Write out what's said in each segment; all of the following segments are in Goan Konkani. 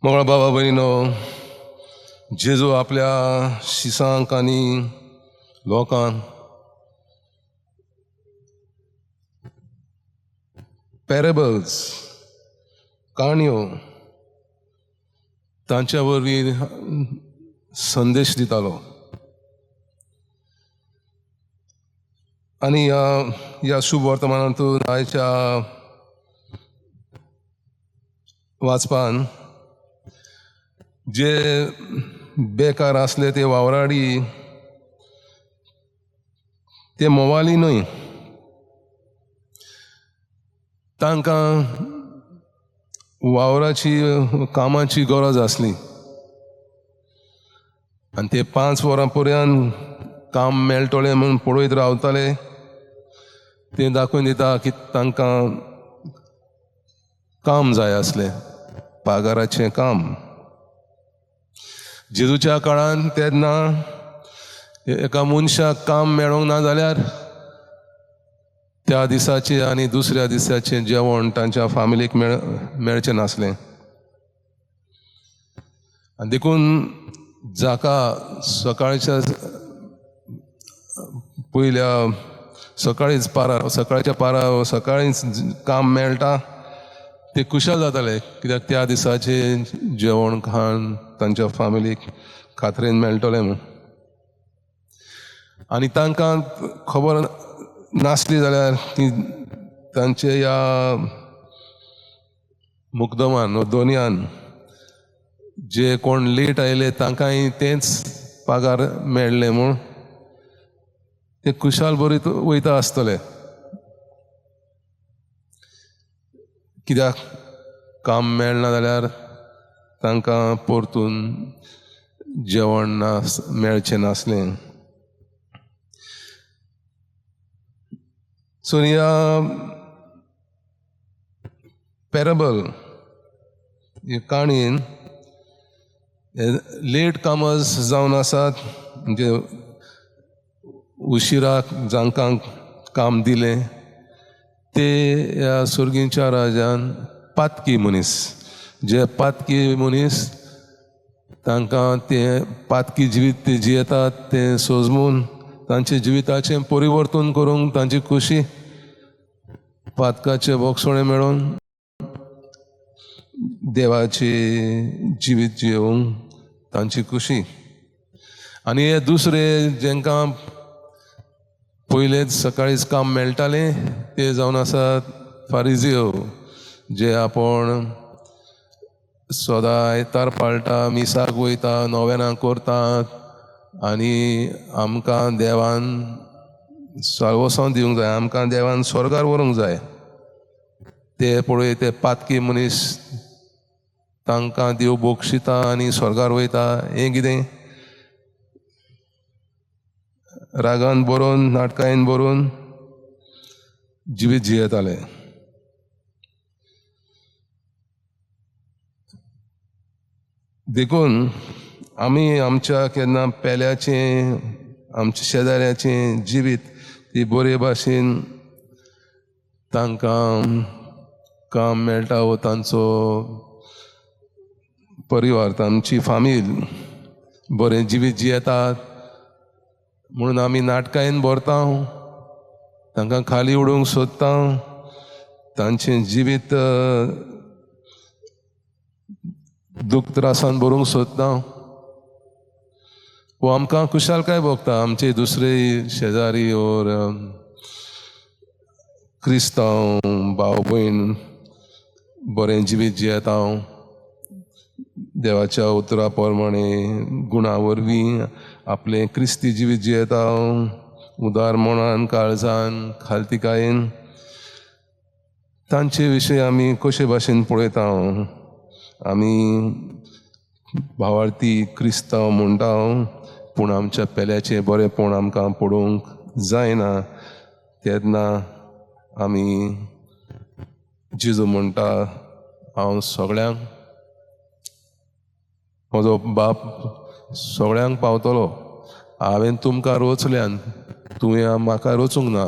मोगळा बाबा भयणीनो, जेजू आपल्या शिसांक आनी लोकांक पॅरेबल्स, काणयो तांच्या वरवीं संदेश दितालो. आनी ह्या शुभ वर्तमानांतून आयच्या वाचपान जे बेकार आसले ते वावराडी, ते मोवाली न्हय, तांकां वावराची कामाची गरज आसली आनी ते 5 वरां पर्यंत काम मेळटलें म्हूण पळयत रावताले. ते दाखोवन दिता की तांकां काम जाय आसलें, पागाराचें काम. जेजूच्या काळान तेन्ना एका मनशाक काम मेळोंक ना जाल्यार त्या दिसाचें आनी दुसऱ्या दिसाचें जेवण तांच्या फामिलीक मेळचें नासलें. आनी देखून जाका सकाळच्या पयल्या सकाळीच पारा, सकाळच्या पारा सकाळीच काम मेळटा ते खुशाल जाताले, कित्याक त्या दिसाचें जेवण खाण तांच्या फामिलीक खात्रेन मेळटलें म्हूण. आनी तांकां खबर नासली जाल्यार ती तांचे ह्या मुकदमान दोनयान जे कोण लेट आयले तांकांय तेंच पागार मेळ्ळें म्हूण ते खुशाल बरीत वयता आसतले, कित्याक काम मेळना जाल्यार तांकां परतून जेवण ना मेळचें नासलें. सो ह्या पॅरेबल हे काणयेन लेट कामर्स जावन आसात, म्हणजे उशिराक जांकां काम दिलें ते ह्या सुर्गींच्या राजान पातकी मनीस, जे पातकी मनीस तांकां ते पातकी जिवीत ते जियेतात तें सोजमून तांचे जिविताचें परिवर्तन करूंक तांची खुशी पातकाचें बोगसोणें मेळोवन देवाचे जिवीत जियोवंक तांची खुशी. आनी हे दुसरे जेंकां पयलेच सकाळीच काम मेळटालें ते जावन आसात फारिजियो, जे आपूण सदां आयतार पाळटा, मिसाक वयता, नोवेनां करतात आनी आमकां देवान साल्वसांव दिवंक जाय, आमकां देवान स्वर्गार व्हरूंक जाय. ते पळय ते पातकी मनीस तांकां देव बोगशिता आनी स्वर्गार वयता. हें कितें रागान बरोवन नाटकायेन बरोवन जिवीत जियेताले. देखून आमी आमच्या केन्ना पेल्याचें, आमच्या शेजाऱ्याचें जिवीत ती बरे भाशेन तांकां काम मेळटा वो तांचो परिवार, तांची फामील बरें जिवीत जियेतात म्हणून आमी नाटकायेन भरता, तांकां खाली उडोवंक सोदता, तांचें जिवीत दुख त्रासान भरूंक सोदता. वो आमकां खुशालकाय भोगता. आमचे दुसरे शेजारी ओर क्रिस्तांव भाव भयण बरें जिवीत जियेता, देवाच्या उतरा प्रमाणे गुणा वरवीं आपलें क्रिस्ती जिवीत जियेता, उदार मनान, काळजान, खालतिकायेन. तांचे विशय आमी कशे भाशेन पळयता? आमी भावार्थी क्रिस्तांव म्हणटा, पूण आमच्या पेल्याचें बरेंपण आमकां पळोवंक जायना. तेन्ना आमी जेजू म्हणटा, हांव सगळ्यांक, म्हजो बाप सगळ्यांक पावतलो, हांवें तुमकां रोचल्यान, तुवें म्हाका रोचूंक ना,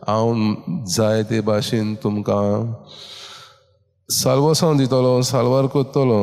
हांव जाय ते भाशेन तुमकां साल्वसांव दितलो, साल्वार करतलो.